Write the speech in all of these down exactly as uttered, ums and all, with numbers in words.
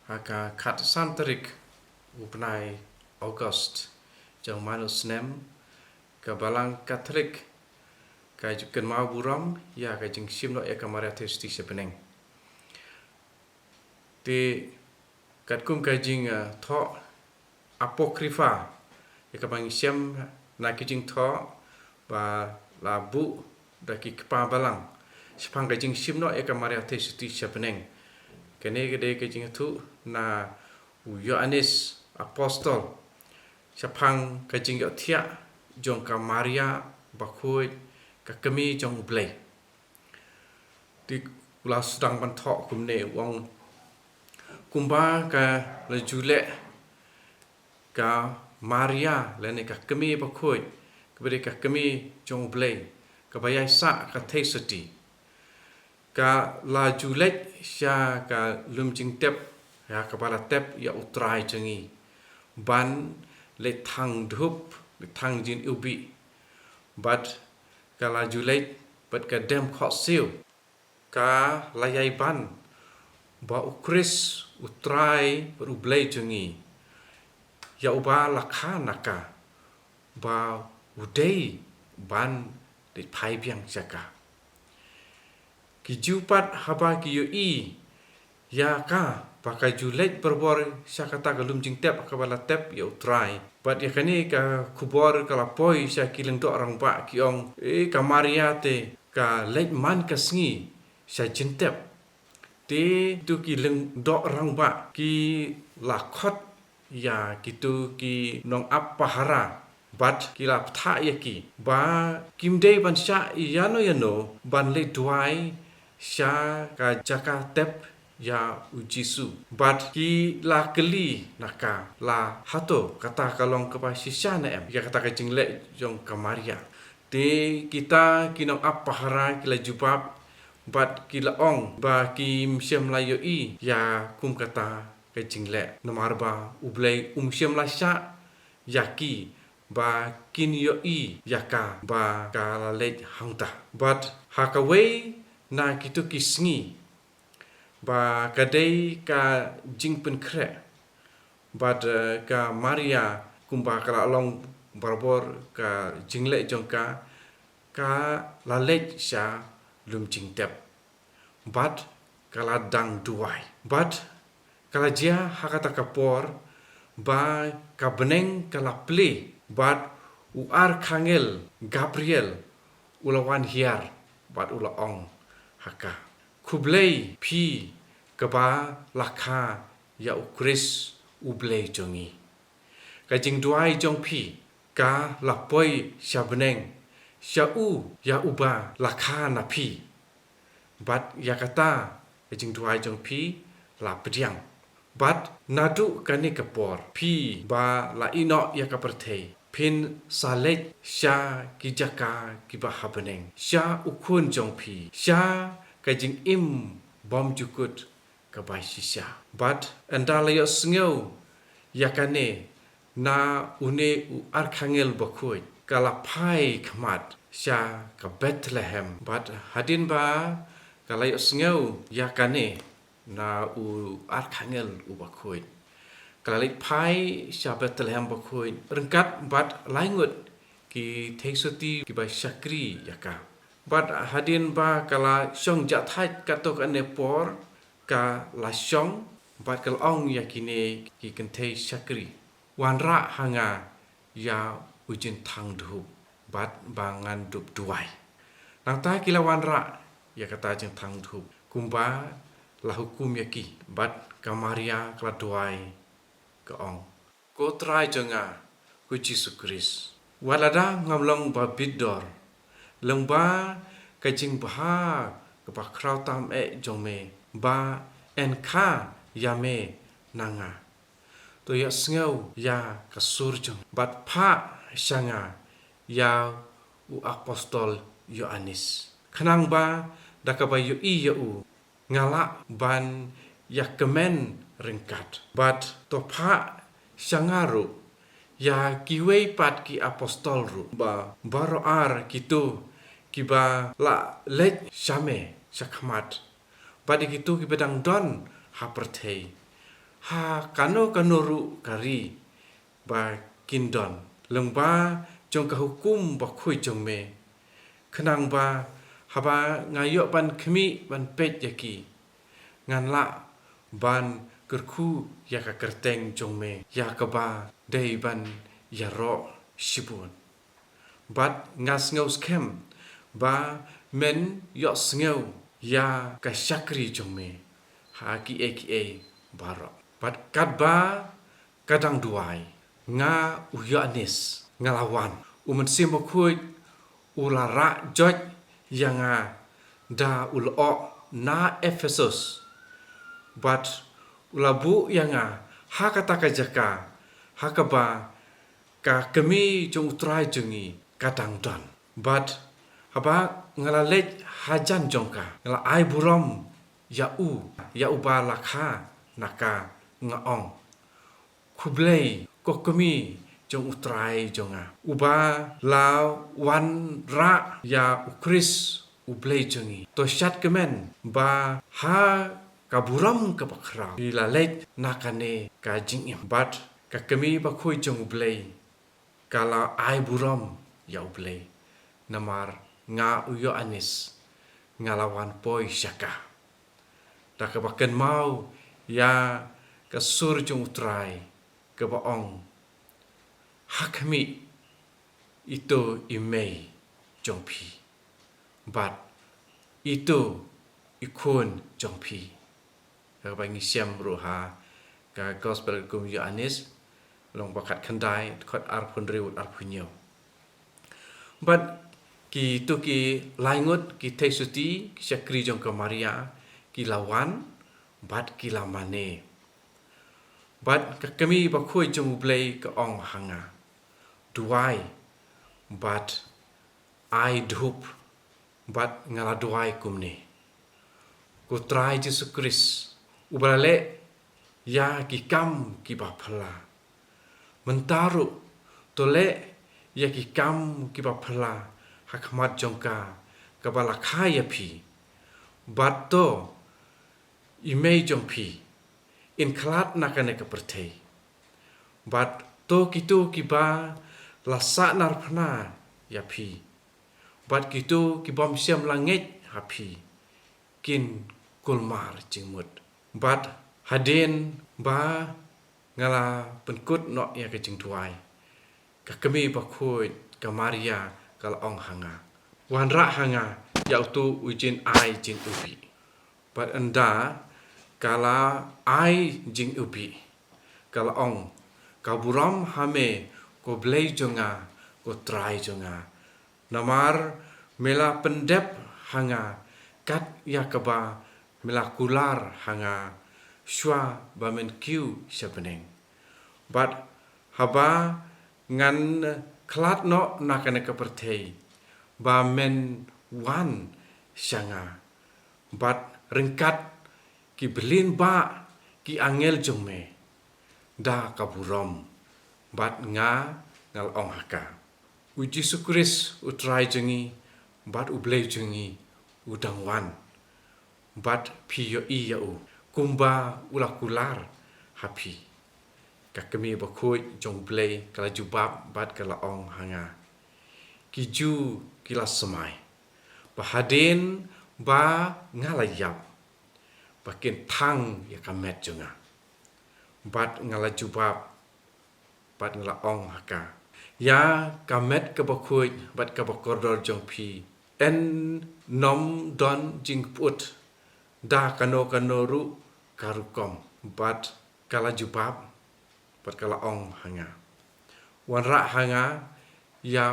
Ha ka khatsan tarik u bnai August jong man u snem, ka Balang Katholik ka ju kynmaw burom ïa ka jingshim noh ïa ka Maria Theisotti sha bneng. Te katkum ka jing, eh, thoh Apocrypha, ïa kaba ngi shem na ki jingthoh ba la buh da ki kpa balang shaphang ka jingshim noh ïa ka Maria Theisotti sha bneng. Kane ka dei ka jingïathuh na u Ïoannis Apostol shaphang ka jingïohthiah jong ka Maria Bakhuid, ka kmie jong U Blei. Te u la sdang ban thoh kumne, u ong, kumba ka la ju leh ka Maria lane ka kmie bakhuid, kaba dei ka kmie jong U Blei, kaba ïaisah ka Theisotti, ka la ju leit sha ka lum jingtep ïa kaba la tep ïa U Trai jong ngi, ban leit thang dhup, leit thang jingïewbih. Bad ka la ju leit bad ka dem khohsiew, ka la ïai ban ba U Khrist, U Trai bad U Blei jong ngi, ïa uba la kha na ka, ba u dei ban leit phai biang sha ka. Ki Jiw pat haba ki ïohi ïa ka ba ka ju leit barabor sha kata ka lum jingtep kaba la tep ïa U Trai, bad ïa kane ka khubor ka la poi sha ki lyngdoh rangbah, ki ong, "E, ka Maria te ka leit man ka sngi sha jingtep." Te kito ki lyngdoh rangbah ki la khot ïa kito ki nongap pahara bad ki la bthah ïa ki ba kim dei ban shah ïano ïano ban leit duwai sha ka jaka tep ïa U Jisu. Bad ki la kylli na ka la, "Hato kata ka long kaba shisha ne em, ïa kata ka jingleh jong ka Maria?" Te kita ki nongap pahara ki la jubab bad ki la ong ba kim shym la ïohi ïa kum kata ka jingleh, namar ba U Blei um shym la shah ïa ki ba kin ïohi ïa ka ba ka la leit hangta. Bad ha kawei na kito ki sngi, ba ka dei ka jingpynkhreh, bad, eh, ka Maria, kumba ka la long barabor ka jingleh jong ka, ka la leit sha lum jingtep, bad ka la dang duwai. Bad ka la jia ha kata ka por ba ka bneng ka la plie, bad u arkhangel Gabriel u la wan hiar bad u la ong ha ka, "Khublei phi kaba la kha ïa U Khrist, U Blei jong ngi. Ka jingduwai jong phi ka la poi sha bneng, sha u ïa uba la kha na phi. Bad ïa kata ka jingduwai jong phi la pdiang. Bad naduh kane ka por, phi ba la ïeh noh ïa ka pyrthei, phin sa leit sha ki jaka kiba ha bneng, sha u Khun jong phi, sha ka jingim bymjukut kaba shisha." Bad ynda la ïohsngew ïa kane na une u arkhangel bakhuid, ka la phai khmat sha ka Bethlehem. Bad hadien ba ka la ïohsngew ïa kane na u arkhangel u bakhuid, ka la leit phai sha Bethlehem bakhuid ryngkat bad lai ngut ki theisotti kiba shakri ïa ka. Bad hadien ba ka la shong jahthait katto katne por, ka la shong bad ka la ong ïa kine ki kynthei shakri, "Wanrah ha nga ïa u jingthang dhup, bad ba ngan dup duwai." Nangta ki la wanrah ïa kata jingthang dhup kumba la hukum ïa ki. Bad ka Maria ka la duwai, ka ong, "Ko Trai jong nga, ko Jisu Khrist, wat lada ngam long ba bit dor lyngba ka jingbha kaba khraw tam eh jong me, ba yn kha ïa me na nga. To ïohsngew ïa ka sur jong, bad phah sha nga ïa u apostol Ïoannis, khnang ba da kaba ïohi ïa u, nga lah ban ïakmen ryngkat. Bad to phah sha nga ruh ïa kiwei pat ki apostol ruh, ba baroh ar kito kiba la leit sha me shakhmat, bad ïa kito kiba dang don ha pyrthei, Ha kano kano ruh ka ri ba kin don lyngba jong ka hukum bakhuid jong me, khnang ba haba nga ïoh ban khmih ban peit ïa ki, ngan lah ban kyrkhu ïa ka kyrteng jong me, ïa kaba dei ban ïaroh shibun. Bad nga sngew skhem ba men ïohsngew ïa ka shakri jong me ha kiei kiei baroh. Bad katba ka dang duwai, nga u Ïoannis nga la wan, u Mynsiem Bakhuid u la rah joit ïa nga da u lyoh na Ephesus. Bad u la buh ïa nga ha kata ka jaka ha kaba ka kmie jong U Trai jong ngi ka dang don. Bad haba nga la leit hajan jong ka, nga la ai burom ïa u, ïa uba la kha na ka, nga ong, khublei ko kmie jong U Trai jong nga, uba la wanrah ïa U Khrist U Blei jong ngi. To shad kmen ba ha ka burom kaba khraw phi la leit na kane ka jingim. Bad ka kmie bakhuid jong U Blei ka la ai burom ïa U Blei, namar nga u Ïoannis nga la wan poi sha ka da kaba kynmaw ïa ka sur jong U Trai kaba ong, ha khmih, ito i mei jong phi, bad ito i khun jong phi. Kaba ngi shem ruh ha ka Gospel kum Ïoannis, lynnong ba khatkhyndai, dkhot arphew hynriew, arphew hynñiew. Bad kito ki laingut ki theisotti ki shakri jong ka Maria ki la wan bad ki la mane. Bad ka kmie bakhuid jong U Blei ka ong ha nga, duwai bad ai dhup. Bad nga la duwai kumne, ko Trai Jisu Khrist uba la leh ïa ki kam kiba phylla, mynta ruh to leh ïa ki kam kiba phylla ha khmat jong ka kaba la kha ïa phi. Bad to i mei jong phi in khlad na kane ka pyrthei. Bad to kito kiba la sahnarphna ïa phi, bad kito ki bym shym la ngeit ha phi, kin kulmar jingmut. Bad hadien ba nga la pynkut noh ïa ka jingduwai, ka kmie bakhuid ka Maria ka la ong ha nga, wanrah ha nga ïa uto u jingai jingïewbih. Bad ynda ka la ai jingïewbih, ka la ong, ka burom ha me ko Blei jong nga, ko Trai jong nga, namar me la pyndep ha nga kat ïa kaba me la kular ha nga shuwa ba men kiew sha bneng. Bad haba ngan khlad noh na kane ka pyrthei, ba men wan sha nga bad ryngkat ki bylin bah ki angel jong me da ka burom. Bad nga nga la ong ha ka, u Jisu Khrist u Trai jong ngi bad u Blei jong ngi u dang wan, bad phi ïohi ïa u kumba u la kular ha phi. Ka kmie bakhuid jong U Blei ka la jubab bad ka la ong ha nga, ki Jiw ki la smai ba hadien ba nga la ïap, ba kin thang ïa ka met jong nga. Bad nga la jubab bad nga la ong ha ka, ïa ka met kaba khuid bad kaba kordor jong phi yn nym don jingput da kano kano ruh ka rukom. Bad ka la jubab bad ka la ong ha nga, wanrah ha nga ïa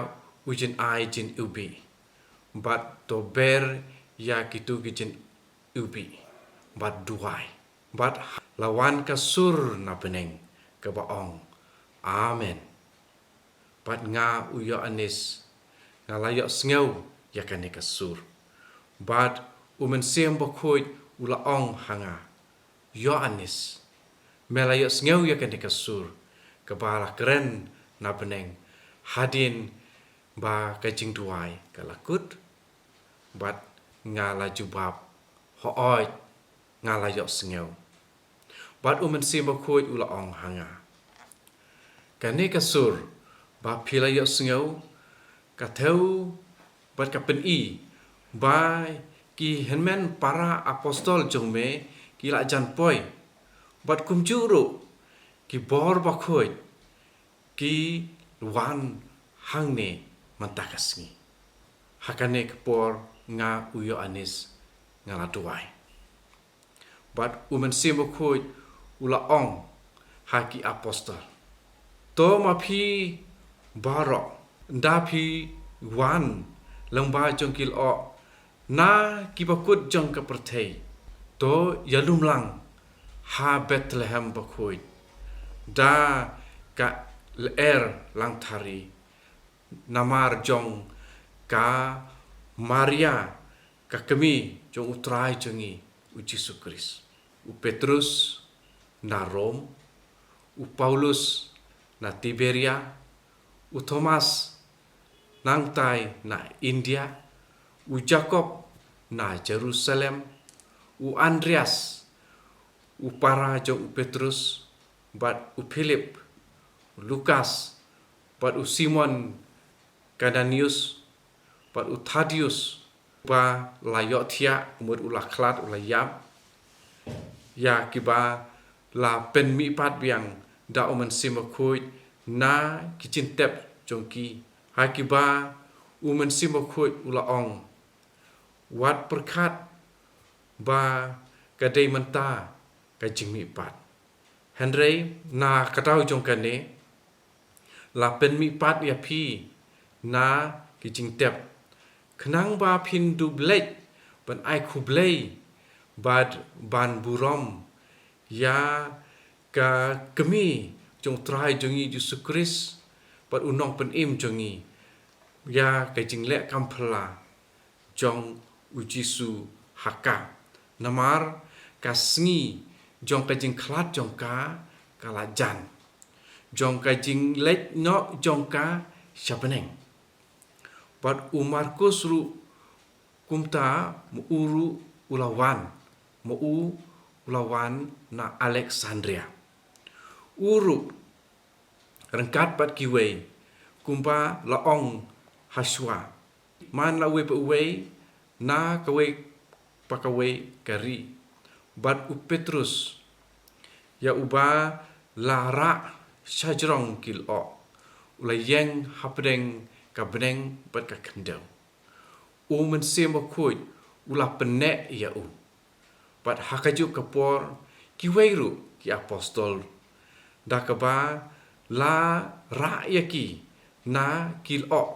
u jingai jingïewbih, bad to ber ïa kito ki jingïewbih bad duwai. Bad la wan ka sur na bneng kaba ong, Amen. Bad nga u Ïoannis nga la ïohsngew ïa kane ka sur. Bad u Mynsiem Bakhuid u la ong ha nga, Ïoannis, me la ïohsngew ïa kane ka sur kaba la kren na bneng hadien ba ka jingduwai ka la kut? Bad nga la jubab, hooid, nga la ïohsngew. Bad u Mynsiem Bakhuid u la ong ha nga, kane ka sur ba phi la ïohsngew, ka thew bad ka pyni ba ki hynmen para apostol jong me ki la jan poi, bad kumjuh ruh ki bor bakhuid ki wan hangne mynta ka sngi. Ha kane ka por nga u Ïoannis nga la duwai. Bad u Mynsiem Bakhuid u la ong ha ki apostol, to ma phi baroh, ynda phi wan lyngba jong ki lyoh na ki bakut jong ka pyrthei, to ïalum lang ha Bethlehem bakhuid da ka lyer langthari, namar jong ka Maria, ka kmie jong u Trai jong ngi u Jisu Khrist. U Petrus na Rom, u Paulus na Tiberia, u Thomas nangtai na India, u Jakob na Jerusalem, u Andreas u para jong u Petrus, bad u Philip, u Lukas, bad u Simon Kananius, bad u Thadius, ba la ïohthiah, ka mut u la khlad, u la ïap, ïa kiba la pynmihpat biang da u Mynsiem Bakhuid na ki jingtep jong ki, ha kiba u Mynsiem Bakhuid u la ong, wat pyrkhat ba ka dei mynta ka jingmihpat, hynrei na ka daw jong kane la pynmihpat ïa phi na ki jingtep, khnang ba phin dup leit ban ai khublei bad ban burom ïa ka kmie jong u Trai jong ngi Jisu Khrist, bad u Nongpynim jong ngi, ïa ka jingleh kam phylla jong u Jisu ha ka. Namar ka sngi jong ka jingkhlad jong ka ka la jan, jong ka jingleit noh jong ka sha bneng. Bad u Markus ruh kumta, ma u ruh u la wan, ma u u la wan na Alexandria. U ruh ryngkat bad kiwei, kumba la ong ha shuwa, man la uwei pa uwei na kawei pa kawei ka ri. Bad u Petrus, ïa uba la rah shajrong ki lyoh, u la ïeng hapdeng ka bneng bad ka khyndew. U Mynsiem Bakhuid u la pynneh ïa u. Bad ha kajuh ka por kiwei ruh ki apostol, da kaba la rah ïa ki na ki lyoh,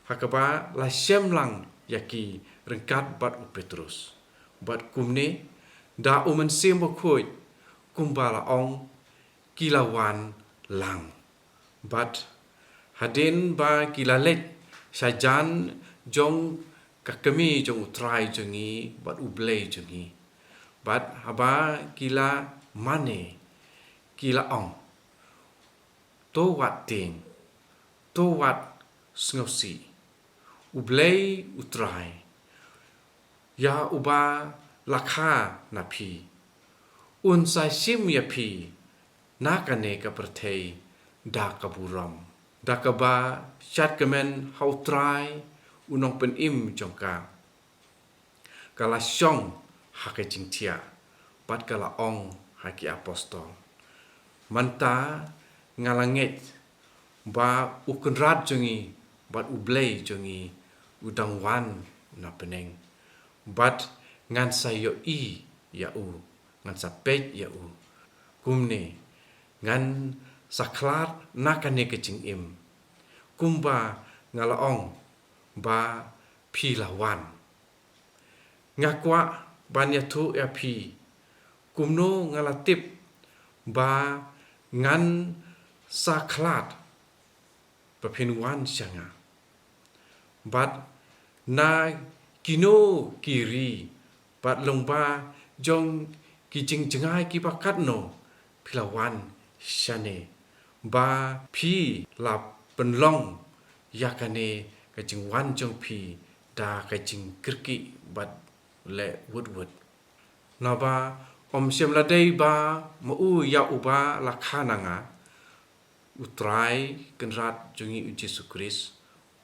ha kaba la shem lang ïa ki ryngkat bad u Petrus. Bad kumne, da u Mynsiem Bakhuid, kumba la ong, ki la wan lang. Bad hadien ba ki la leit shajan jong ka kmie jong u Trai jong ngi bad u Blei jong ngi, bad haba ki la mane, ki la ong, to wat tieng, to wat sngewsih. U Blei u Trai, ïa uba la kha na phi, un sa shim ïa phi na kane ka pyrthei da ka burom, da kaba shad kmen ha u Trai u Nongpynim jong ka. Ka la shong ha ka jingthiah, bad ka la ong ha ki apostol, mynta nga la ngeit ba u Kynrad jong ngi bad u Blei jong ngi u dang wan na bneng, bad ngan sa ïohi ïa u, ngan sa peit ïa u. Kumne ngan sa khlad na kane ka jingim, kumba nga la ong ba phi la wan. Nga kwah ban ïathuh ïa phi kumno nga la tip ba ngan sa khlad ba phin wan sha nga, bad na kino ki ri bad lyngba jong ki jingjngai kiba katno phi la wan shane, ba phi la pynlong ïa kane ka jingwan jong phi da ka jingkyrkieh bad leh wut wut. Naba Ym shym la dei ba ma u ïa uba la kha na nga, u Trai Kynrad jong ngi u Jisu Khrist,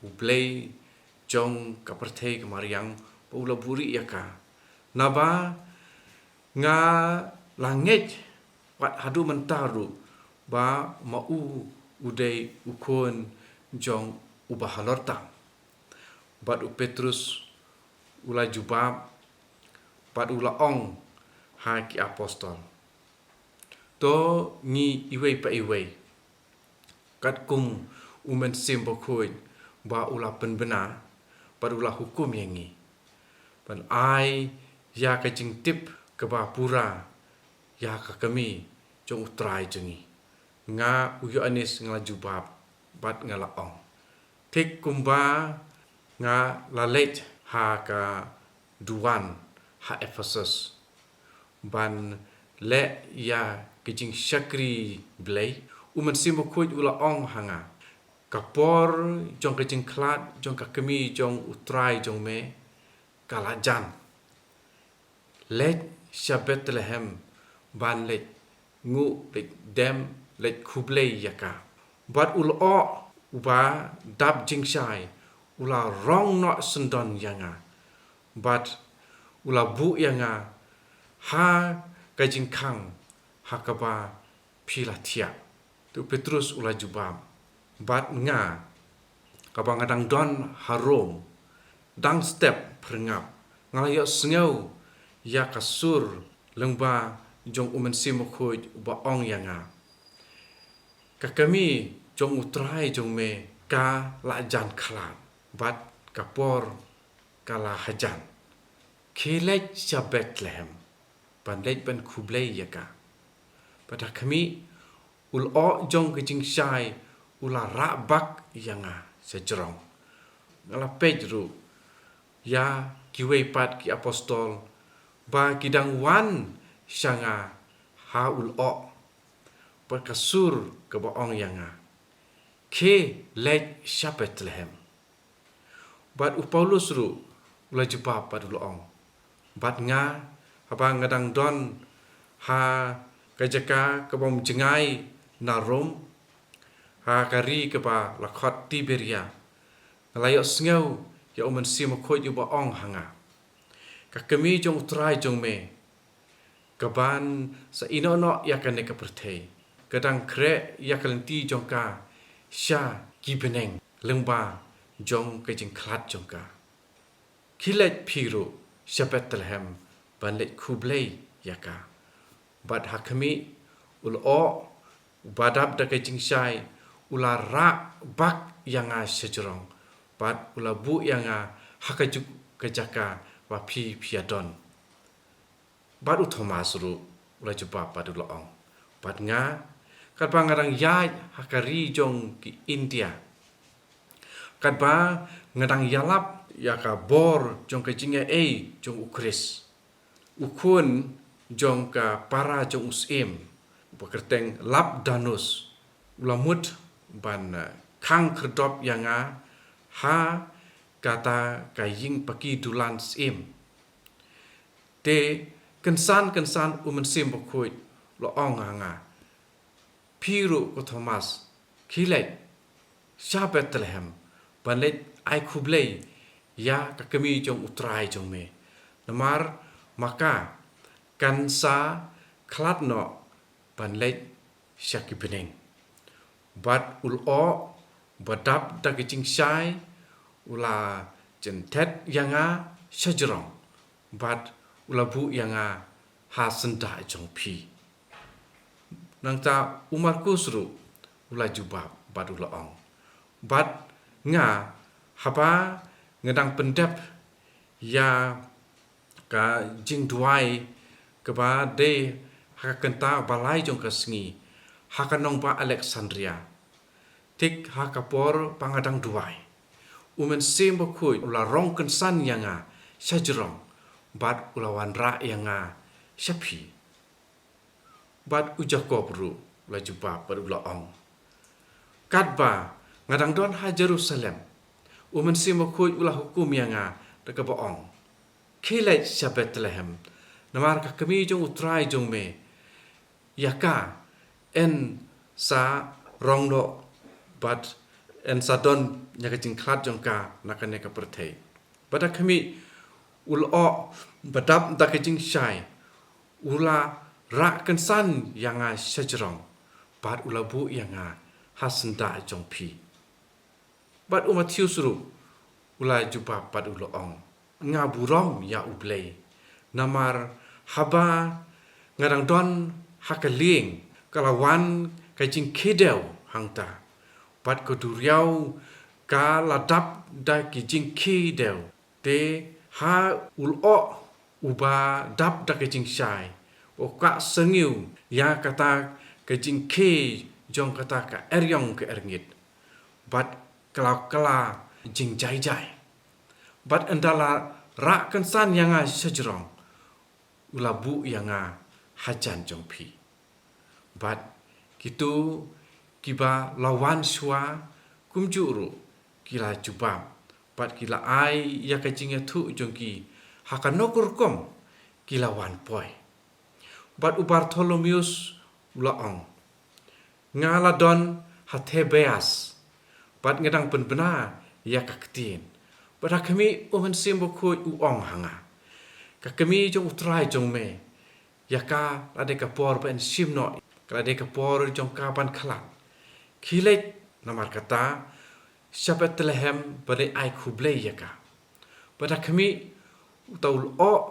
u Blei jong ka pyrthei ka mariang, ba u la buhrieh ïa ka. Naba nga la ngeit wat haduh mynta ruh ba ma u u dei u khun jong uba halor tam. Bad u Petrus u la jubab bad u la ong ha ki apostol, to ngi iwei pa iwei, katkum u Mynsiem Bakhuid ba u la pynbna bad u la hukum ïa ngi, ban ai ïa ka jingtip kaba pura ïa ka kmie jong u Trai jong ngi. Nga u Ïoannis nga la jubab bad nga la ong, thik kumba nga la leit ha ka duwan ha Ephesus ban leh ïa ka jingshakri Blei, u Mynsiem Bakhuid u la ong ha nga, ka por jong ka jingkhlad jong ka kmie jong u Trai jong me ka la jan. Leit sha Bethlehem ban leit nguh, leit dem, leit khublei ïa ka. Bad u lyoh uba dap jingshai u la rong noh syndon ïa nga bad u la buh ïa nga ha ka jingkhang ha kaba phi la thiah. Te u Petrus u la jubab, bad nga, kaba nga dang don ha Rom dang step phyrngap, nga la ïohsngew ïa ka sur lyngba jong u Mynsiem Bakhuid uba ong ïa nga, ka kmie jong u Trai jong me ka la jan khlad bad ka por ka la hajan. Khie leit sha Bethlehem ban leit ban khublei ïa ka. Bad ha khmih, u lyoh jong ka jingshai u la rah bak ïa nga sha jrong. Nga la peit ruh ïa kiwei pat ki apostol ba ki dang wan sha nga ha u lyoh bad ka sur kaba ong ïa nga, khie leit sha Bethlehem. Bad u Paulus ruh u la jubab bad u la ong, bad nga, haba nga dang don ha ka jaka ka bym jngai na Rom, ha ka ri kaba la khot Tiberia, nga la ïohsngew ïa u Mynsiem Bakhuid uba ong ha nga, ka kmie jong u Trai jong me, kaban sa ïehnoh noh ïa kane ka pyrthei, ka dang khreh ïa ka lynti jong ka sha ki bneng lyngba jong ka jingkhlad jong ka. Khie leit phi ruh sha Bethlehem ban leit khublei ïa ka. Bad ha khmih, u lyoh uba dap da ka jingshai u la rah bak ïa nga sha jrong bad u la buh ïa nga ha kajuh ka jaka ba phi phi ïa don. Bad u Thomas ruh u la jubab bad u la ong, bad nga, katba nga dang ïaid ha ka ri jong ki India, katba nga dang ïalap ïa ka bor jong ka jingaiei jong u Khrist, u khun jong ka para jong u Syiem, uba kyrteng Labdanus, u la mut ban, eh, khang khyrdop ïa nga ha kata ka ïing paki dulan syiem. Te kynsan kynsan u Mynsiem Bakhuid u la ong ha nga, phi ruh ko Thomas, khie leit sha Bethlehem ban leit ai khublei ïa ka kmie jong u Trai jong me. Namar ma ka kan sa khlad noh ban leit sha ki bneng. Bad u lyoh uba dap da ka jingshai u la jynthep ïa nga sha jrong bad u la buh ïa nga ha syndah jong phi. Nangta u Markus ruh u la jubab bad u la ong, bad nga, haba nga dang pyndep ïa ka jingduwai kaba dei ha ka kynta ba lai jong ka sngi ha ka nongbah Alexandria, thik ha ka por ba nga dang duwai, u Mynsiem Bakhuid u la rong kynsan ïa nga sha jrong bad u la wanrah ïa nga sha phi. Bad u Jakob ruh u la jubab bad u la ong, katba nga dang don ha Jerusalem, u Mynsiem Bakhuid u la hukum ïa nga da kaba ong, khie leit sha Bethlehem Namar ka kmie jong u trai jong me, ïa ka yn sa rong noh bad yn sa don ïa ka jingkhlad jong ka na kane ka pyrthei. Bad ha khmih, u lyoh ba dap da ka jingshai u la rah kynsan ïa nga shajrong, bad u la buh ïa nga ha syndah jong phi. Bad u Mathaios ruh u la jubab bad u la ong, nga burom ïa U Blei, namar haba nga dang don ha ka lieng, ka la wan ka jingkhie dew hangta, bad ka duriaw ka la dap da ki jingkhie dew. Te ha u lyoh uba dap da ka jingshai, u kwah sngewthuh ïa kata ka jingkhie jong kata ka eriong ka erngit, bad ka la kylla jingjai jai. Bad ynda la rah kynsan ïa nga shajrong, u la buh ïa nga hajan jong phi. Bad kito kiba la wan shuwa kumjuh ruh ki la jubab, bad ki la ai ïa ka jingïathuh jong ki ha kano ka rukom ki la wan poi. Bad u Bartholomeus u la ong, nga la don ha Thebaias, bad nga dang pynbna ïa ka ktien. Bad ha khmih, u Mynsiem Bakhuid u ong ha nga, ka kmie jong u trai jong me, ïa ka la dei ka por ban shim noh, ka la dei ka por jong ka ban khlad. Khie leit namar kata sha Bethlehem ba dei ai khublei ïa ka. Bad ha khmih, uta u lyoh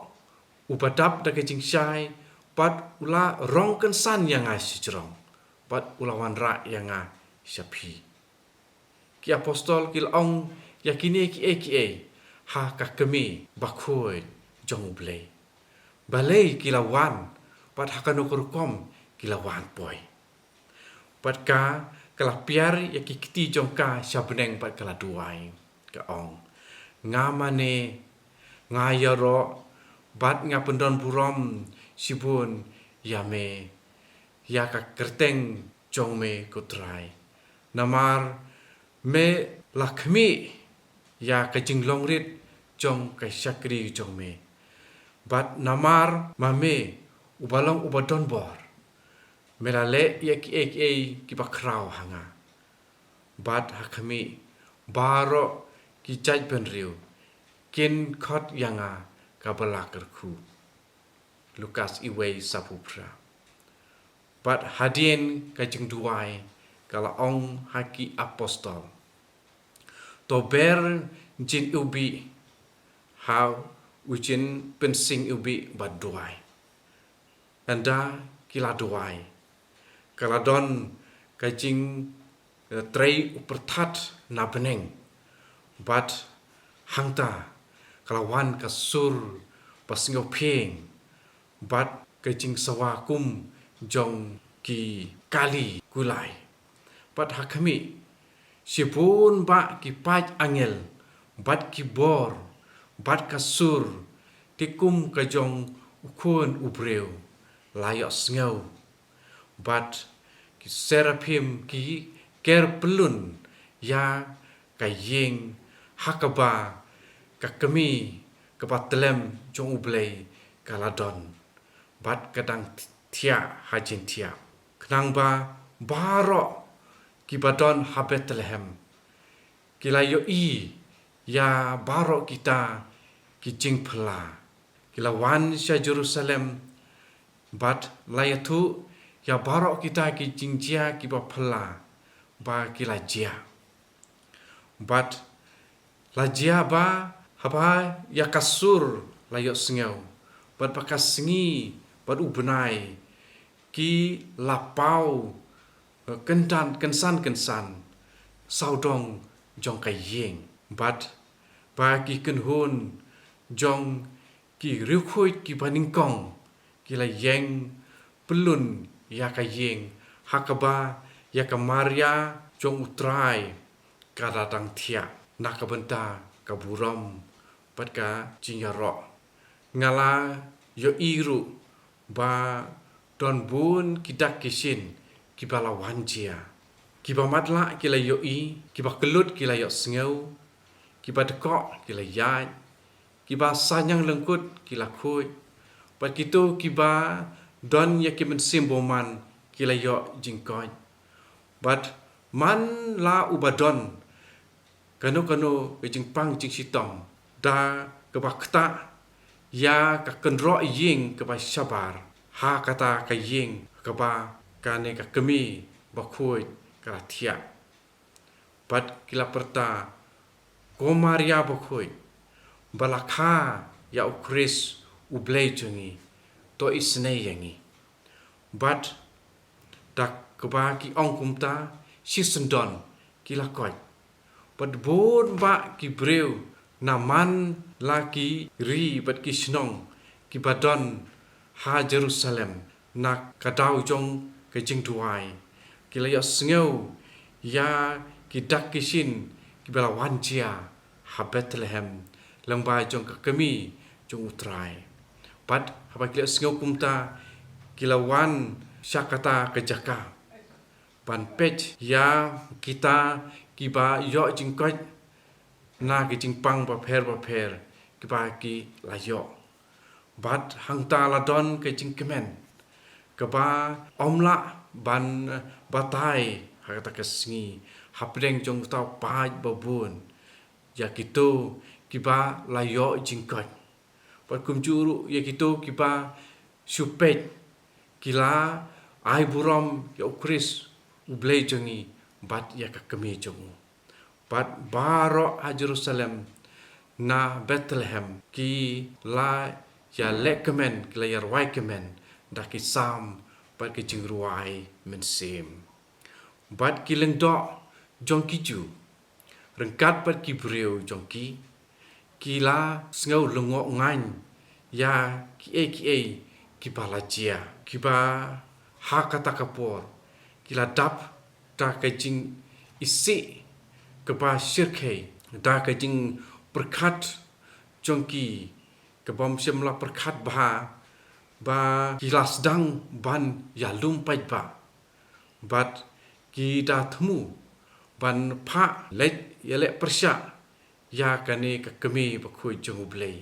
uba dap da ka jingshai, bad u la rong kynsan ïa nga shajrong, bad u la wanrah ïa nga sha phi. Ki apostol ki la ong ïa kine kiei kiei ha ka kmie bakhuid jong U Blei. Balei ki la wan, bad ha kano ka rukom ki la wan poi. Bad ka, ka la piar ïa ki kti jong ka sha bneng bad ka la duwai, ka ong, nga mane, nga ïaroh, bad nga pyndon burom shibun ïa me, ïa ka kyrteng jong me ko Trai. Namar me la khmih ïa ka jinglong rit jong ka shakri jong me. Bad namar ma me uba long uba don bor, me la leh ïa kiei kiei kiba khraw ha nga. Bad ha khmih, baroh ki jaitbynriew kin khot ïa nga kaba la kyrkhu. Lukas wei, saw phew phra. Bad hadien ka jingduwai, ka la ong ha ki apostol, to ber jin iwbih ha u jin pynsing iwbih bad duwai. Ynda ki la duwai, ka la don ka jing, eh, trei u pyrthat na bneng. Bad hangta ka la wan ka sur ba sngewphieng, bad ka jingsawa kum jong ki kali kulai. Bad ha khmih, shibun bah ki paid angel, bad ki bor, bad ka sur, te kum ka jong u Khun u briew, la ïohsngew. Bad ki seraphim ki ker pyllun ïa ka ïing ha kaba ka kmie kaba tyllem jong U Blei ka la don, bad ka dang thiah ha jingthiah. Khnang ba baroh kiba don ha Bethlehem ki la ïohi ïa baroh kita ki jingphylla. Ki la wan sha Jerusalem, bad la ïathuh ïa baroh kita ki jingjia kiba phylla ba ki la jia. Bad la jia ba haba ïa ka sur la ïohsngew, bad ba ka sngi bad u bnai ki la paw, eh, kyntan, kynsan kynsan sawdong jong ka ïing. Bad ba ki kynhun jong ki riewkhuid kiba nyngkong ki la ïeng pyllun ïa ka ïing ha kaba ïa ka Maria jong U Trai ka la dang thiah, na ka bynta ka burom bad ka jingïaroh. Nga la ïohi ruh ba don bun ki dak ki shin kiba la wan jia. Kiba matlah ki la ïohi, kiba kyllut ki la ïohsngew, kiba dkoh ki la ïaid, kiba sahñiang lyngkut ki la khuid, Bad kito kiba don ïa ki mynsiem bymman ki la ïoh jingkoit. Bad man la uba don kano kano ka jingpang jingshitom da kaba ktah ïa ka kynroh ïing kaba shabar ha kata ka ïing kaba kane ka kmie bakhuid ka la thiah. Bad ki la pyrta, ko Maria bakhuid, ba la kha ïa u Khrist u Blei jong ngi, to isynei ïa ngi. Bad da kaba ki ong kumta, shisyndon ki la koit. Bad bun bah ki briew na man la ki ri bad ki shnong kiba don ha Jerusalem na ka daw jong ka jingduwai. Ki la ïohsngew ïa ki dak ki shin kiba la wan jia ha Bethlehem lyngba jong ka kmie jong u Trai. Bad haba ki la ïohsngew kumta ki la wan sha kata ka jaka ban peit ïa kita kiba ïoh jingkoit na ki jingpang bapher bapher kiba ki la ïoh. Bad hangta la don ka jingkmen kaba ym lah ban batai ha kata ka sngi hapdeng jong uta u paid babun ïa kito kiba la ïoh jingkoit. Bad kumjuh ruh ïa kito kiba shu peit ki la ai burom ïa u Khrist u Blei jong ngi bad ïa ka kmie jong u. Bad baroh ha Jerusalem na Bethlehem ki la ïaleh kmen, ki la ïarwai kmen da ki salm bad ki jingrwai mynsiem. Bad ki lyngdoh jong ki Jiw ryngkat bad ki briew jong ki ki la sngew lyngngoh ngaiñ ïa kiei kiei kiba la jia, kiba ha kata ka por ki la dap da ka jingisih kaba shyrkhei, da ka jingpyrkhat jong ki kaba ym shym la pyrkhat bha, ba ki la sdang ban ïalum paidbah. Bad ki da thmu ban phah leit ïaleh pyrshah ïa kane ka kmie bakhuid jong u Blei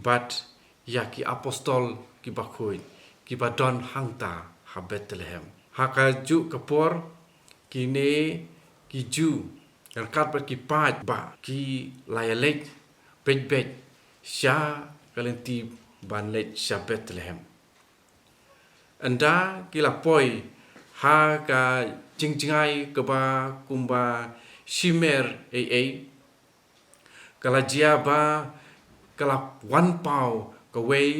bad ïa ki apostol kiba khuid kiba don hangta ha Bethlehem. Ha kajuh ka por kine ki Jiw ryngkat bad ki paidbah ki la ïaleit beit beit sha ka lynti ban leit sha Bethlehem. Ynda ki la poi ha ka jingjngai kaba kumba shimer ei ei, ka la jia ba ka la wan paw kawei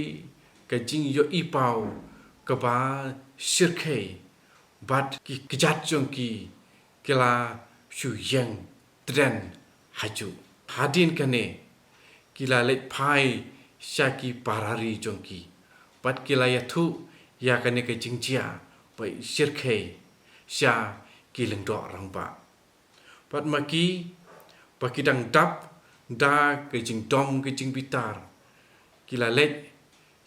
ka jingïohi paw kaba shyrkhei bad ki kjat jong ki ki la shu ïeng tdem hajuh. Hadien kane ki la leit phai sha ki para ri jong ki bad ki la ïathuh ïa kane ka jingjia ba shyrkhei sha ki lyngdoh rangbah. Bad ma ki ba ki dang dap da ka jingdom ka jingbitar, ki la leit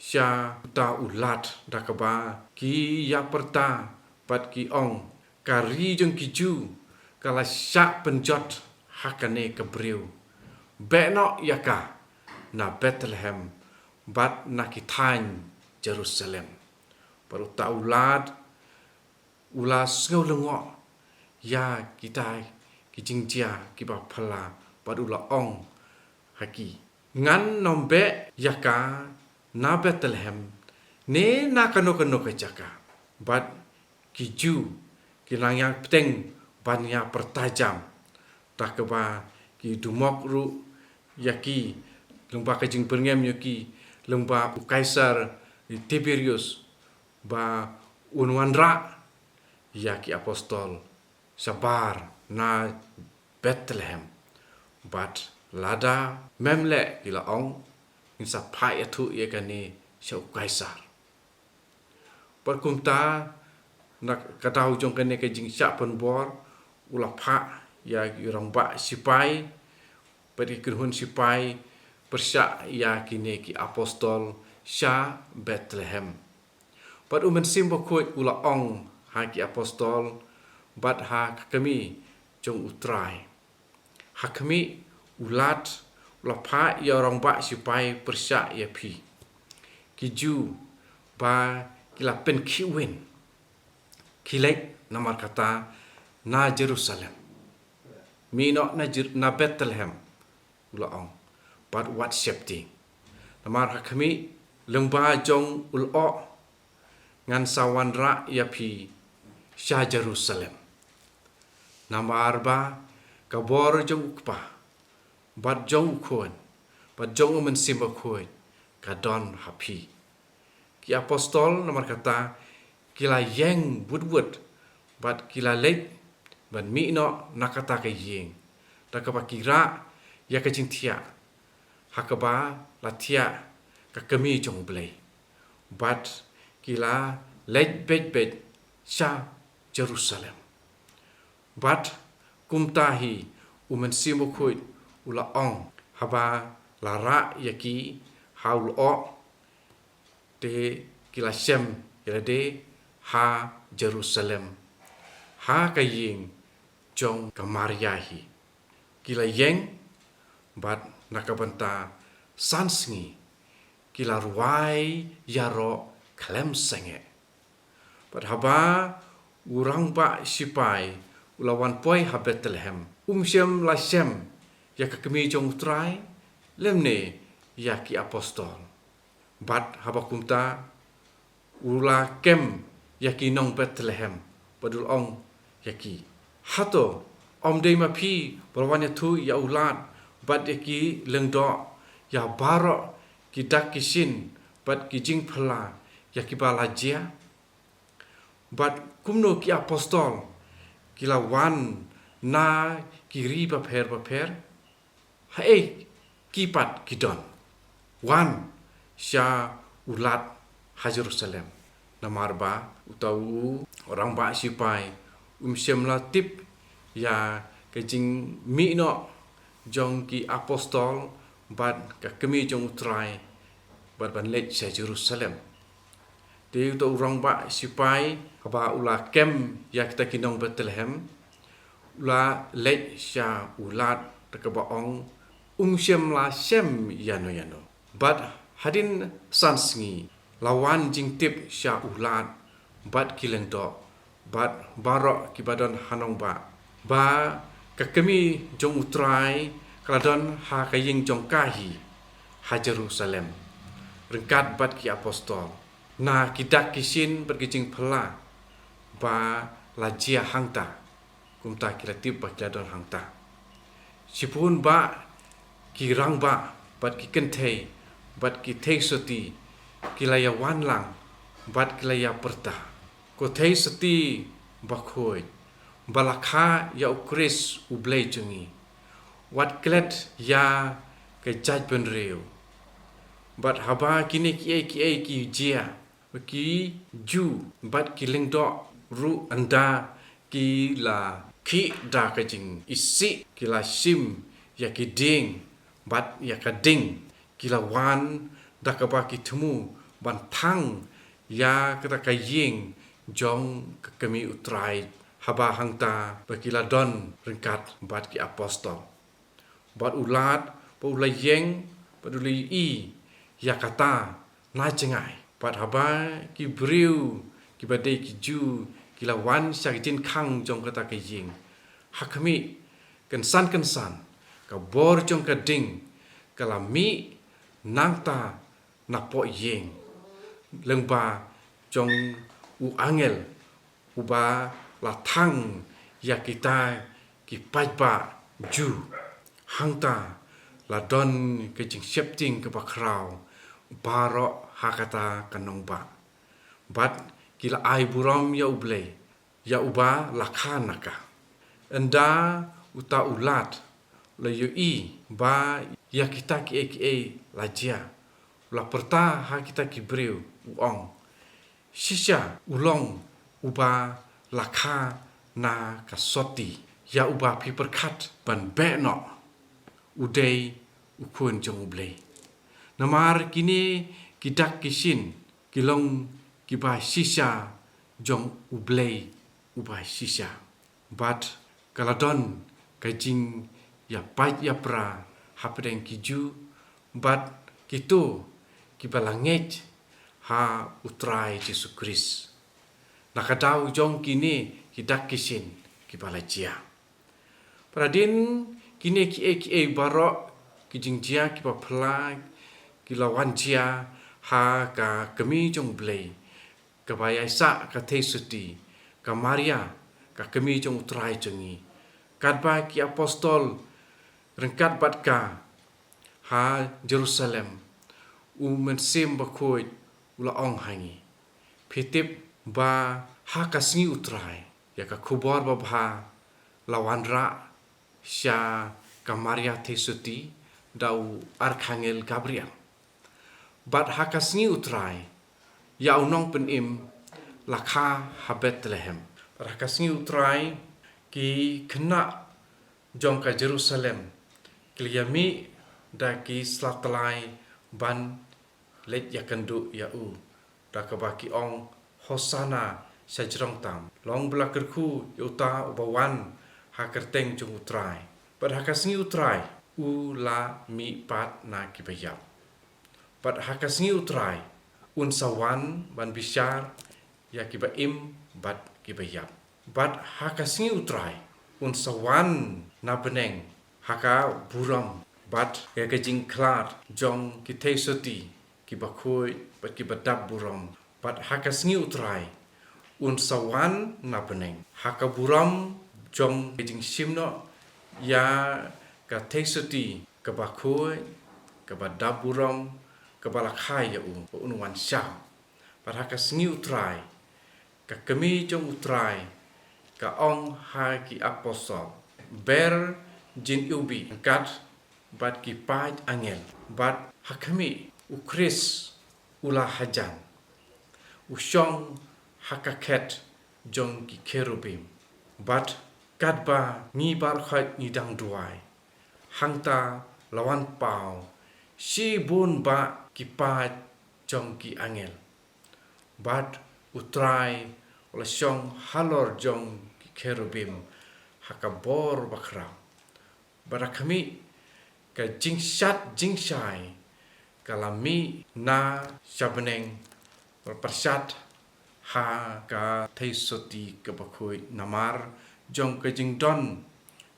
sha uta u lad da kaba ki ïa pyrta bad ki ong, ka ri jong ki Jiw ka la shah pynjot ha kane ka briew. Beh noh ïa ka na Bethlehem bad na ki thaiñ Jerusalem. Bad uta u lad u la sngew lyngngoh ïa kita ki jingjia kiba phylla bad u la ong ha ki, ngan nym beh ïa ka na Bethlehem ne na kano kano ka jaka. Bad ki Jiw ki nang ïa bteng ban ïa pyrta jam da kaba ki dumok ruh ïa ki lyngba ka jingbyrngem ïa ki lyngba u Kaisar Tiberius ba un wanrah ïa ki apostol shabar na Bethlehem. Bad lada mem leh, ki la ong, ngin sa phah ïathuh ïa kane sha u Kaisar. Bad kumta na ka daw jong kane ka jingshah pynbor u la phah ïa ki rangbah sipai bad ki kynhun sipai pyrshah ïa kine ki apostol sha Bethlehem. Bad u Mynsiem Bakhuid u la ong ha ki apostol bad ha ka kmie jong u Trai, ha khmih, u lad u la phah ïa u rangbah sipai pyrshah ïa phi. ki Jiw ba ki la pynkhih win. Khie leit namar kata na Jerusalem. Mih noh na Jer- na Bethlehem, u la ong, bad wat sheptieng. Namar ha khmih, lyngba jong u lyoh ngan sa wanrah ïa phi sha Jerusalem. Namar ba ka bor jong u Kpa, bad jong u Khun, bad jong u Mynsiem Bakhuid, ka don ha phi. Ki apostol namar kata ki la ïeng wut wut, bad ki la leit ban mih noh na kata ka ïing, da kaba ki rah ïa ka jingthiah ha kaba la thiah ka kmie jong U Blei. Bad ki la leit beit beit sha Jerusalem. Bad kumta hi u Mynsiem Bakhuid u la ong, haba la rah ïa ki ha u lyoh, te ki la shem ïa lade ha Jerusalem, ha ka ïing jong ka Maria hi. Ki la ïeng, bad na ka bynta san sngi ki la rwai ïaroh khlem sangeh. Bad haba u rangbah sipai u la wan poi ha Bethlehem, um shym la shem ïa ka kmie jong U Trai lymne ïa ki apostol. Bad haba kumta, u la kem ïa ki nong Bethlehem, bad u la ong ïa ki, hato ym dei ma phi ba la wan ïathuh ïa u Lad bad ïa ki lyngdoh ïa baroh ki dak ki shin bad ki jingphylla ïa kiba la jia? Bad kumno ki apostol ki la wan na ki ri bapher bapher? Haei ki pat ki don? Wan sha u Lad ha Jerusalem. Namar ba uta u rangbah sipai um shym la tip ïa ka jingmih noh jong ki apostol bad ka kmie jong U Trai, bad ban leit sha Jerusalem. Te uta u rangbah sipai, haba u la kem ïa kita ki nong Bethlehem, u la leit sha u Lad da kaba ong, um shym la shem ïano ïano. Bad hadien san sngi la wan jingtip sha u Lad bad ki lyngdoh bad baroh kiba don ha nongbah, ba ka kmie jong U Trai ka la don ha ka ïing jong ka hi ha Jerusalem, ryngkat bad ki apostol, na ki dak ki shin bad ki jingphylla ba la jia hangta. Kumta ki la tip ba ki la don hangta. Shibun bah ki rangbah bad ki kynthei bad ki theisotti ki la ïa wan lang bad ki la ïa pyrta, ko theisotti bakhuid ba la kha ïa U Khrist U Blei jong ngi, wat klet ïa ka jaitbynriew. Bad haba kine kiei kiei ki jia, ba ki Jiw bad ki lyngdoh ruh ynda ki la khih da ka jingisih, ki la shim ïa ki dieng bad ïa ka ding, ki la wan da kaba ki thmu ban thang ïa kata ka ïing jong ka kmie U Trai, haba hangta ba ki la don ryngkat bad ki apostol. Bad u Lad, ba u la ïeng, bad u la ïohi ïa kata na jngai. Bad haba ki briew kiba dei ki Jiw ki la wan sha ka jingkhang jong kata ka ïing, ha khmih, kynsan kynsan ka bor jong ka ding ka la mih nangta napoh ïing, lyngba jong u angel uba la thang ïa kita ki paidbah Jiw. Hangta la don ka jingsheptieng kaba khraw baroh ha kata ka nongbah. Bad ki la ai burom ïa U Blei, ïa uba la kha na ka. Ynda uta u Lad u la ïohi ba ïa kita kiei kiei la jia, u la pyrta ha kita ki briew, u ong, shisha u long uba la kha na ka sotti, ïa uba phi pyrkhat ban beh noh, u dei U Khun jong U Blei. Namar kine ki dak ki shin ki long kiba shisha jong U Blei uba shisha. Bad ka la don ka jingïapait ïapra hapdeng ki Jiw bad kito kiba la ngeit ha U Trai Jisu Khrist. Na ka daw jong kine ki dak ki shin kiba la jia. Hadien kine kiei kiei baroh, ki jingjia kiba phylla ki la wan jia ha ka kmie jong U Blei, kaba ïaisah ka Theisotti, ka Maria, ka kmie jong U Trai jong ngi. Katba ki apostol ryngkat bad ka ha Jerusalem, U Mynsiem Bakhuid u la ong ha ngi. Phi tip ba ha ka sngi U Trai, ïa ka khubor babha la wanrah sha ka Maria Theisotti da u Archangel Gabriel. Bad ha ka sngi U Trai, ïa u nongpynim la kha ha Bethlehem. Bad ha ka sngi U Trai, ki khynnah jong ka Jerusalem ki la ïamih da ki sla tyllai ban leit ïakynduh ïa u, da kaba ki ong, Hosana sha jrong tam. Long ba la kyrkhu ïa uta uba wan ha kyrteng jong U Trai. Bad ha ka sngi U Trai, u la mih pat na kiba ïap. Bad ha ka sngi U Trai, un sa wan ban bishar ïa kiba im bad kiba ïap. Bad ha ka sngi U Trai, un sa wan na bneng ha ka burom bad ïa ka jingkhlad jong ki Theisotti kiba khuid bad kiba dap burom. Bad ha ka sngi U Trai, un sa wan na bneng ha ka burom jong ka jingshim noh ïa ka Theisotti kaba khuid, kaba dap burom, kaba la kha ïa u, ba un wan shaw. Bad ha ka sngi U Trai, ka kmie jong U Trai ka ong ha ki apostol, ber jin iwbih ryngkat bad ki paid angel, bad ha khmih, U Khrist u la hajan, u shong ha ka khet jong ki kherubim. Bad katba ngi baroh ngi dang duwai, hangta la wan paw shibun bah ki paid jong ki angel. Bad U Trai u la shong halor jong ki kherubim ha ka bor bakhraw. Bad ha khmih, ka jingshad jingshai ka la mih na sha bneng, bad pyrshad ha ka Theisotti kaba khuid namar jong ka jingdon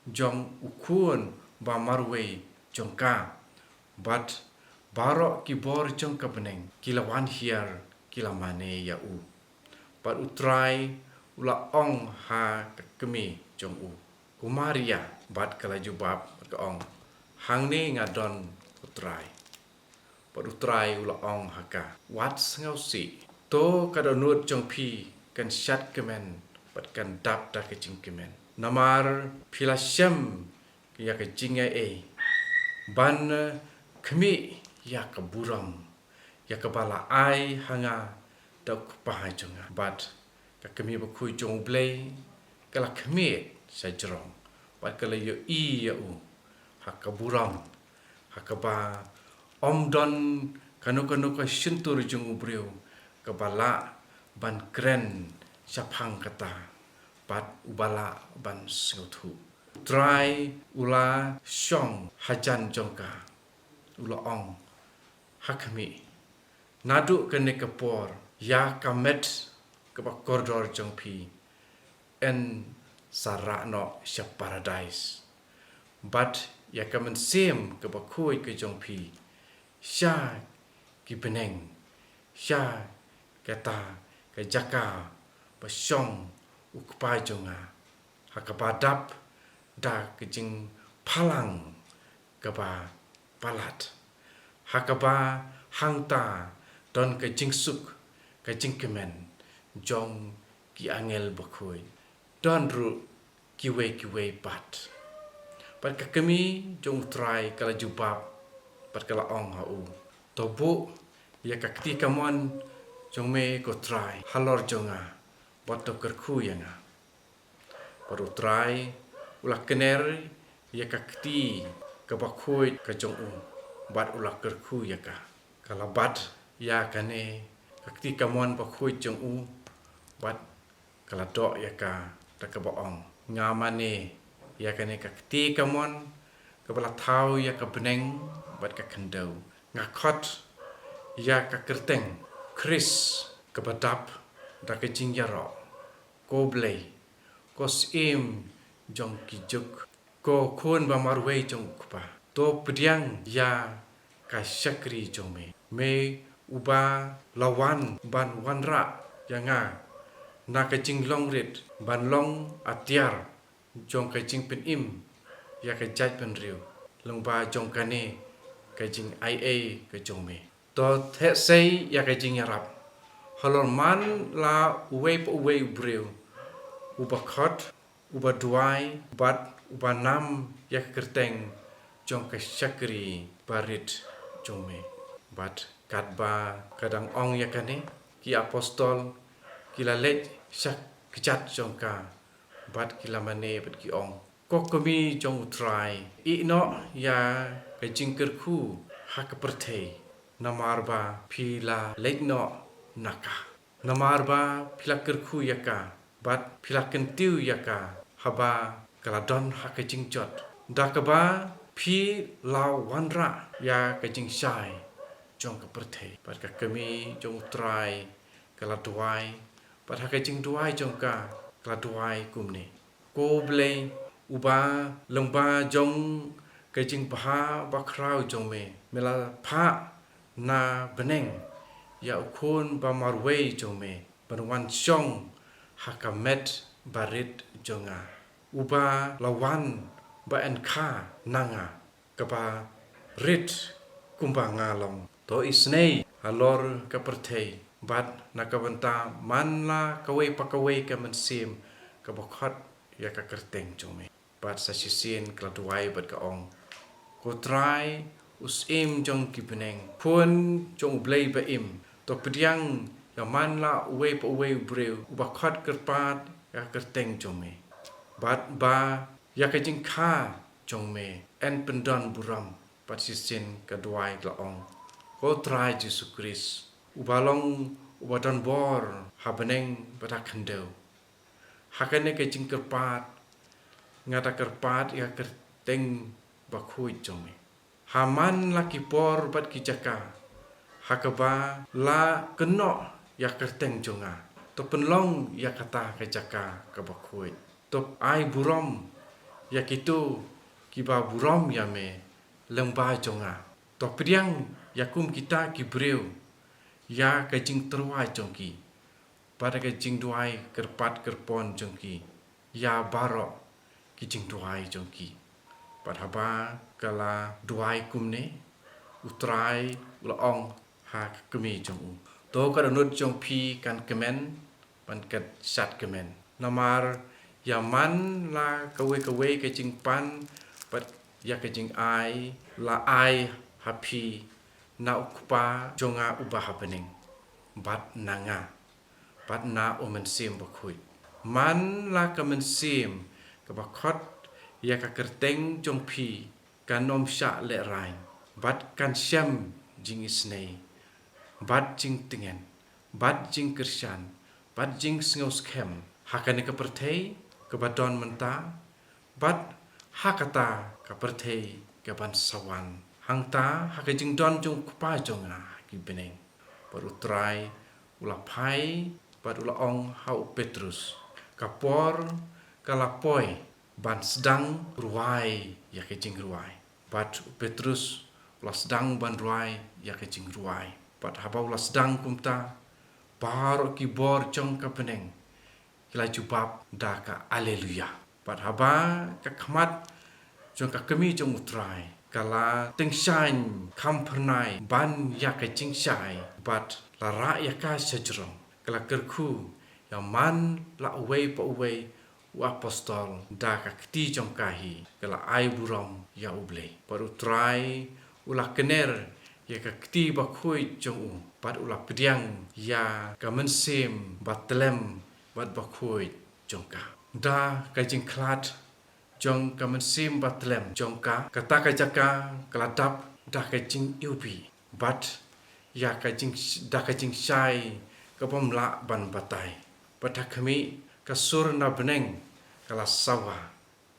jong U Khun ba marwei jong ka. Bad baroh ki bor jong ka bneng ki la wan hiar, ki la mane ïa u. Bad U Trai u la ong ha ka kmie jong u, Ko Maria. Bad ka la jubab bad ka ong, Hangne nga don, ko Trai. Bad U Trai u la ong ha ka, wat sngewsih. To ka dohnud jong phi kan shadkmen bad kan dap da ka jingkmen. Namar phi la shem ïa ka jingaiei ban khmih ïa ka burom, ïa kaba la ai ha nga da U Kpa jong nga. Bad ka kmie bakhuid jong U Blei ka la khmih sha jrong, bad ka la ïohi ïa u ha ka burom, ha kaba ym don kano kano ka shyntur jong u briew kaba lah ban kren shaphang kata, bad uba lah ban sngewthuh. U Trai u la shong hajan jong ka, u la ong, ha khmih, naduh kane ka por ïa ka met kaba kordor jong phi yn sa rah noh sha paradais. Bad ïa ka mynsiem kaba khuid ka jong phi sha ki bneng, sha kata ka jaka ba shong U Kpa jong nga, ha kaba dap da ka jingphalang kaba palat, ha kaba hangta don ka jingsuk, ka jingkmen jong ki angel bakhuid, don ruh kiwei kiwei pat. Bad ka kmie jong U Trai ka la jubab bad ka la ong ha u, to buh ïa ka kti kamon jong me, ko Trai, halor jong nga, bad to kyrkhu ïa nga. Bad U Trai u la kner ïa ka kti kaba khuid ka jong u, bad u la kyrkhu ïa ka. Ka la bat ïa kane ka kti kamon bakhuid jong u, bad ka la doh ïa ka da kaba ong, nga mane ïa kane ka kti kamon kaba la thaw ïa ka bneng bad ka khyndew. Nga khot ïa ka kyrteng Khrist kaba dap da ka jingïaroh, ko Blei, ko Syiem jong ki juk, ko Khun ba marwei jong U Kpa. To pdiang ïa ka shakri jong me, me uba la wan ban wanrah ïa nga na ka jinglong rit, ban long atiar jong ka jingpynim ïa ka jaitbynriew lyngba jong kane ka jingaiei ka jong me. To theh sei ïa ka jingïarap halor man la uwei pa uwei u briew uba khot, uba duwai bad uba nam ïa ka kyrteng jong ka shakri barit jong me. Bad katba ka dang ong ïa kane, ki apostol ki la leit sha kjat jong ka bad ki la mane bad ki ong, ko kmie jong U Trai, ïeh noh ïa ka jingkyrkhu ha ka pyrthei, namar ba phi la leit noh na ka. Namar ba phi la kyrkhu ïa ka bad phi la kyntiew ïa ka haba ka la don ha ka jingjot, da kaba phi la wanrah ïa ka jingshai jong ka pyrthei. Bad ka kmie jong U Trai ka la duwai, bad ha ka jingduwai jong ka, ka la duwai kumne, ko Blei, uba lyngba jong ka jingbha bakhraw jong me, me la phah na bneng ïa U Khun ba marwei jong me ban wan shong ha ka met barit jong nga, uba la wan ba yn kha na nga, kaba rit kumba nga long. To isynei halor ka pyrthei, bad na ka bynta man la kawei pa kawei ka mynsiem kaba khot ïa ka kyrteng jong me. Bad sa shisien ka la duwai bad ka ong, ko Trai, U Syiem jong ki bneng, Khun jong U Blei ba im, to pdiang ïa man la uwei pa uwei u briew uba khot kyrpad ïa ka kyrteng jong me, bad ba ïa ka jingkha jong me yn pyndon burom. Bad shisien ka duwai ka la ong, ko Trai Jisu Khrist, uba long uba don bor ha bneng bad ha khyndew, ha kane ka jingkyrpad nga da kyrpad ïa ka kyrteng bakhuid jong me. Ha man la ki por bad ki jaka ha kaba la kynnoh ïa ka kyrteng jong nga, to pynlong ïa kata ka jaka kaba khuid. To ai burom ïa kito kiba burom ïa me lyngba jong nga. To pdiang ïa kum kita ki briew ïa ka jingtyrwa jong ki, bad ka jingduwai kyrpad kyrpon jong ki ïa baroh ki jingduwai jong ki. Bad haba ka la duwai kumne, U Trai u la ong ha ka kmie jong u, to ka dohnud jong phi kan kmen ban kat shad kmen. Namar ïa man la kawei kawei ka jingpan bad ïa ka jingai la ai ha phi na U Kpa jong nga uba ha bneng, bad na nga, bad na U Mynsiem Bakhuid. Man la ka mynsiem kaba khot ïa ka kyrteng jong phi kan ym shah lehrain, bad kan shem jingisynei, bad jingtngen, bad jingkyrshan, bad jingsngewskhem ha kane ka pyrthei kaba don mynta, bad ha kata ka pyrthei kaban sa wan. Hangta ha ka jingdon jong U Kpa jong nga ha ki bneng. Bad U Trai u la phai bad u la ong ha u Petrus, ka por ka la poi ban sdang rwai ïa ka jingrwai. Bad u Petrus u la sdang ban rwai ïa ka jingrwai. Bad haba u la sdang kumta, baroh ki bor jong ka bneng ki la jubab da ka Alleluia. Bad haba ka khmat jong ka kmie jong U Trai ka la tyngshaiñ kham phyrnai ban ïa ka jingshai, bad la rah ïa ka shajrong, ka la kyrkhu ïa man la uwei pa uwei u apostol da ka kti jong ka hi, ka la ai burom ïa U Blei. Bad U Trai u la kner ïa ka kti bakhuid jong u, bad u la pdiang ïa ka mynsiem batlem bad bakhuid jong ka. Da ka jingkhlad jong ka mynsiem batlem jong ka, kata ka jaka ka la dap da ka jingiwbih, bad ïa ka jing, da ka jingshai kabym lah ban batai. Bad ha khmih, ka sur na bneng ka la sawa,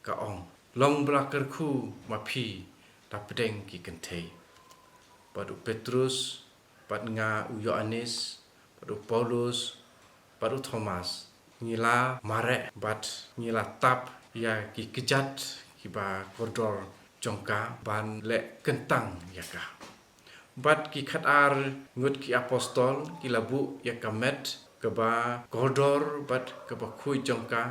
ka ong, long ba la kyrkhu ma phi da pdeng ki kynthei. Bad u Petrus bad nga u Ïoannis u Paulus, bad u Thomas, ngi la mareh, bad ngi la tap ïa ki kjat kiba kordor jong ka ban leh kyntang ïa ka. Bad ki khatar ngut ki apostol ki la buh ïa ka met kaba kordor bad kaba khuid jong ka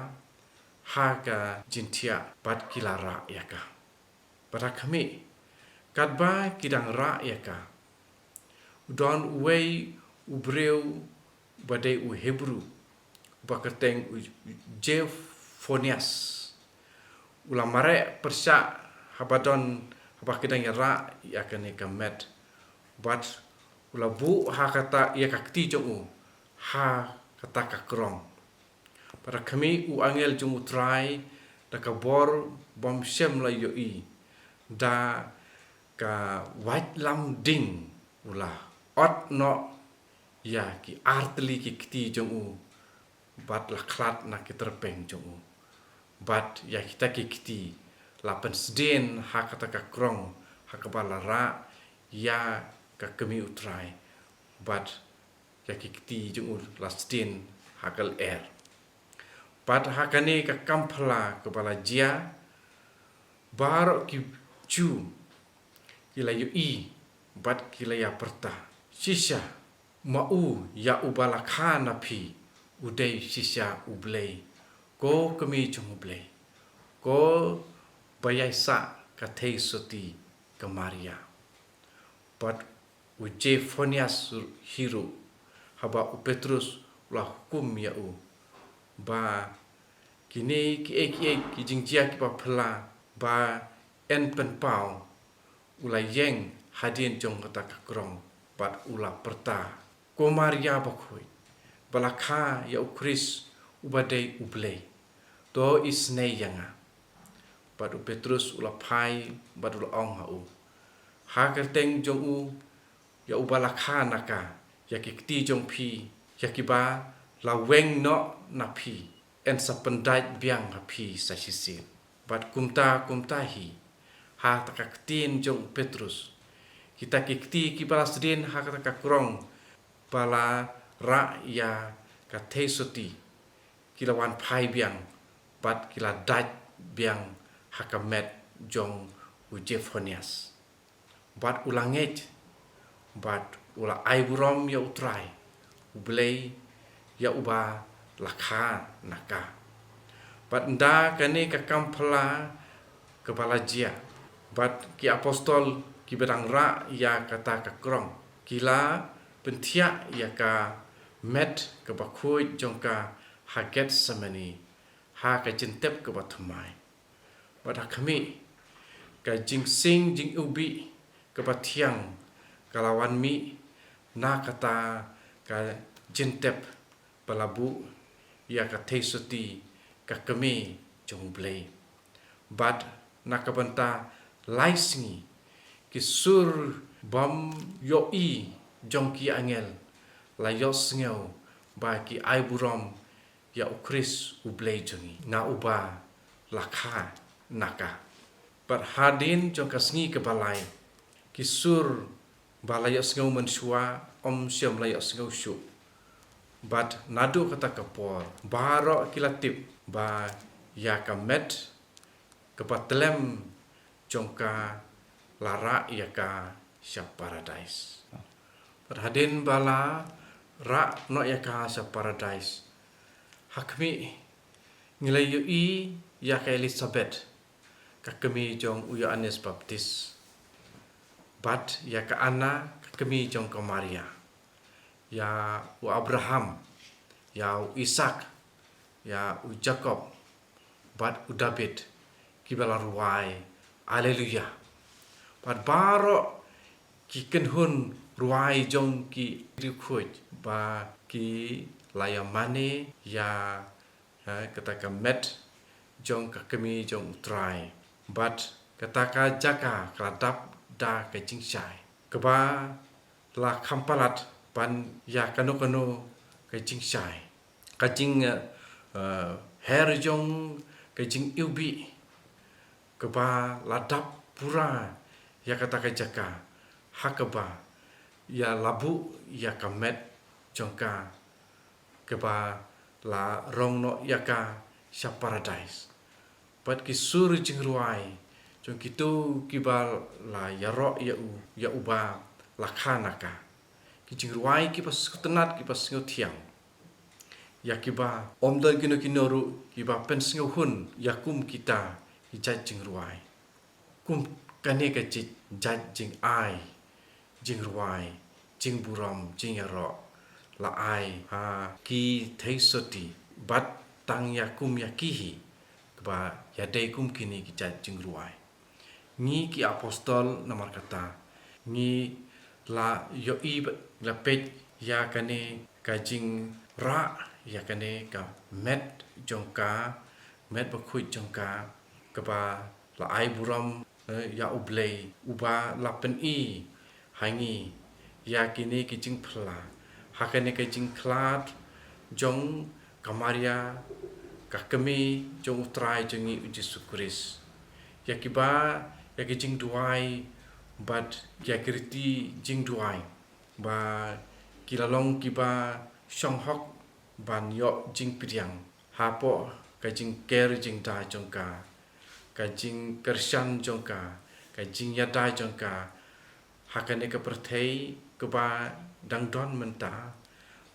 ha ka jingthiah bad ki la rah ïa ka. Bad ha khmih, katba ki dang rah ïa ka, u don uwei u briew ba dei u Hebru, ba kyrteng u Jephonias. U la mareh pyrshah haba don, haba ki dang ïa rah ïa kane ka met. Bad u la buh ha kata ïa ka kti jong u ha kata ka krong. Bad ha khmih, u angel jong u Trai da ka bor bym shym la ïohi, da ka waitlam ding u la ot noh ïa ki artylli ki kti jong u, bad la khlad na ki tyrpeng jong u. Bad ïa kita ki kti la pynsdien ha kata ka krong ha kaba la rah ïa ka kmie u Trai. Bad ïa ki kti jong u la sdien ha ka lyer. Bad ha kane ka kam phylla kaba la jia, baroh ki Jiw ki la ïohi bad ki la ïa pyrta, shisha, ma u ïa uba la kha na phi u dei shisha U Blei, ko kmie jong U Blei, ko ba ïai sah ka theisotti ka Maria. Bad u Jephonias hi ruh, haba u Petrus u la hukum ïa u ba kine kiei kiei ki jingjia kiba phylla ba yn pynpaw, u la ïeng hadien jong kata ka krong bad u la pyrta, ko Maria bakhuid, ba la kha ïa u Khrist uba dei U Blei, to isynei ïa nga. Bad u Petrus u la phai bad u la ong ha u, ha ka kyrteng jong u ïa uba la kha na ka, ïa ki kti jong phi, ïa kiba la weng noh na phi, yn sa pyndait biang ha phi sa shisien. Bad kumta kumta hi, ha kata ka ktien jong u Petrus, kita ki kti kiba la sdien ha kata ka krong ba la rah ïa ka theisotti, ki la wan phai biang bad ki la dait biang ha ka met jong u Jephonias. Bad u la ngeit bad u la ai burom ïa u Trai U Blei ïa uba la kha na ka. Bad ynda kane ka kam phylla kaba la jia, bad ki apostol kiba dang rah ïa kata ka krong ki la pynthiah ïa ka met kaba khuid jong ka ha Gethsemane, ha ka jingtep kaba thymmai. Bad ha khmih, ka jingsing jingiwbih kaba thiang ka la wan mih na kata ka jingtep ba la buh ïa ka theisotti, ka kmie jong U Blei. Bad na ka bynta lai sngi, ki sur bym ïohi jong ki angel la ïohsngew ba ki ai burom ïa u Khrist U Blei jong ngi, na uba la kha na ka. Bad hadien jong ka sngi kaba lai, ki sur ba la ïohsngew mynshuwa ym shym la ïohsngew shuh. Bad naduh kata ka por baroh ki la tip ba ïa ka met kaba tlem jong ka la rah ïa ka sha Paradais. Bad hadien ba la rah noh ïa ka sha Paradais, ha khmih, ngi la ïohi ïa ka Elisabet, ka kmie jong u Ïoannis Baptis, bad ïa ka Anna, ka kmie jong ka Maria, ïa u Abraham, ïa u Isak, ïa u Jakob, bad u David, kiba la rwai Alleluia. Bad baroh ki kynhun rwai jong ki riewkhuid ba ki la ïa mane ïa, eh, kata ka met jong ka kmie jong u Trai. Bad kata ka jaka ka la dap da ka jingshai kaba la kham palat ban ïa kano kano ka jingshai, ka jing, eh, eh, her jong ka jingiwbih kaba la dap pura ïa kata ka jaka, ha kaba ïa la buh ïa ka met jong ka, kaba la rong noh ïa ka sha paradais. Bad ki sur jingrwai jong kito kiba la ïaroh ïa u, ïa uba la kha na ka. Ki jingrwai kiba sngewtynnat, kiba sngewthiang. Ïa kiba ym don kino kino ruh kiba pynsngewhun ïa kum kita ki jait jingrwai. Kum kane ka jait, jait jingai, jingrwai, jingburom, jingïaroh, la ai ha ki theisotti, bad tang ïa kum ïa ki hi, kaba ïadei kum kine ki jait jingrwai. Ngi ki apostol namar kata, ngi la ïohi bad la peit ïa kane ka jingrah, ïa kane ka met jong ka, met bakhuid jong ka, kaba la ai burom, eh, ïa U Blei, uba la pyni ha ngi ïa kine ki jingphylla, ha kane ka jingkhlad jong ka Maria, ka kmie jong U Trai jong ngi U Jisu Khrist. Ïa kiba, ïa ki jingduwai bad ïa ki riti jingduwai, ba ki la long kiba shong hok ban ïoh jingpdiang hapoh ka jingker jingda jong ka, ka jingkyrshan jong ka, ka jingïada jong ka ha kane ka pyrthei kaba dang don mynta,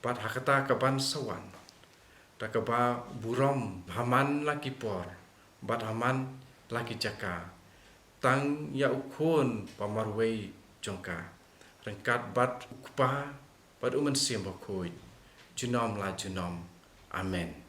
bad ha kata kaban sa wan. Da kaba burom ha man la ki por bad ha man la ki jaka, tang ïa U Khun ba marwei jong ka, ryngkat bad U Kpa bad U Mynsiem Bakhuid, junom la junom. Amen.